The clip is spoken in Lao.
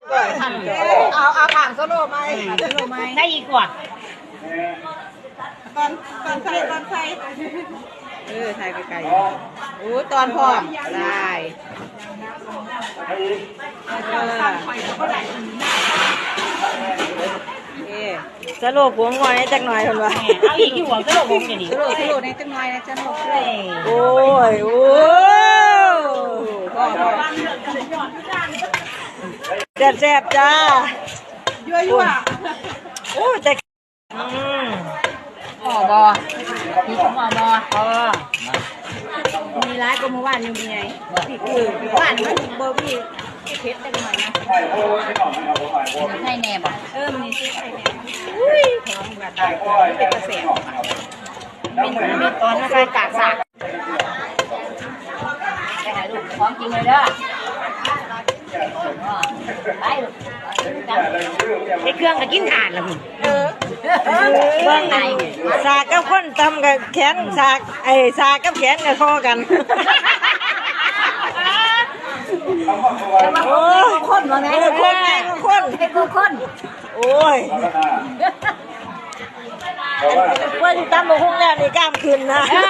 ເອົາ ເອົາຂ້າງໂຊໂລໃໝ່ ໂຊໂລໃໝ່ ໃສ່ອີກກວ່າ ຕອນ ຕອນໃສ່ ຕອນໃສ່ ເອີ ຖ່າຍໄກໆ ໂອ້ ຕອນພ້ອມ ໄດ້ ເອີ ໂອເຄ ສະໂລຜົວງອຍຈັກໜ່ອຍເພິ່ນວ່າ ເອົາອີກຢູ່ບໍ່ ສະໂລຜົວງຢູ່ນີ້ ສະໂລ ສະໂລແດ່ຈັກໜ່ອຍນະ ສະໂລ ໂອ້ຍ ໂອ້ ພໍ ພໍ ແຊບໆ ຈ້າ ຍົວໆ ໂອ້ ແຕ່ ອືມ ພໍບໍ່ ມີຄຳວ່າບໍ່ ພໍ ມີຫຼາຍກວ່າມື້ວານຢູ່ ມີໄງ ເອີ ວານມັນບໍ່ມີເຜັດຈັກໜ່ອຍນະ ໃສ່ແດ່ບໍ່ ເອີ ມີໃສ່ແດ່ ອຸ້ຍ ຂອງວ່າຕາຍ ເປັນຕາແຊບ ເປັນ ເປັນຕອນມາໃສ່ກາກສາກ ໄປຫາລູກ ຂອງກິນເລີຍເດີ ໄປລູກ ເຮັດເຄື່ອງກໍກິນຖ່ານລະພຸ້ນ ເອີ ເບິ່ງ ສາກກັບຄົນຕຳກັບແຂນ ສາກ ໄອ້ສາກກັບແຂນກໍພໍກັນ ໂອ້ຍ ຄົນວ່າແມ່ນ ເອີ ຄົນ ຄົນ ເປັນຄົນ ໂອ້ຍ ວ່າຊິຕຳບັກຫຸ່ງແລ້ວນີ້ກ້າມຂຶ້ນນະ ເອີ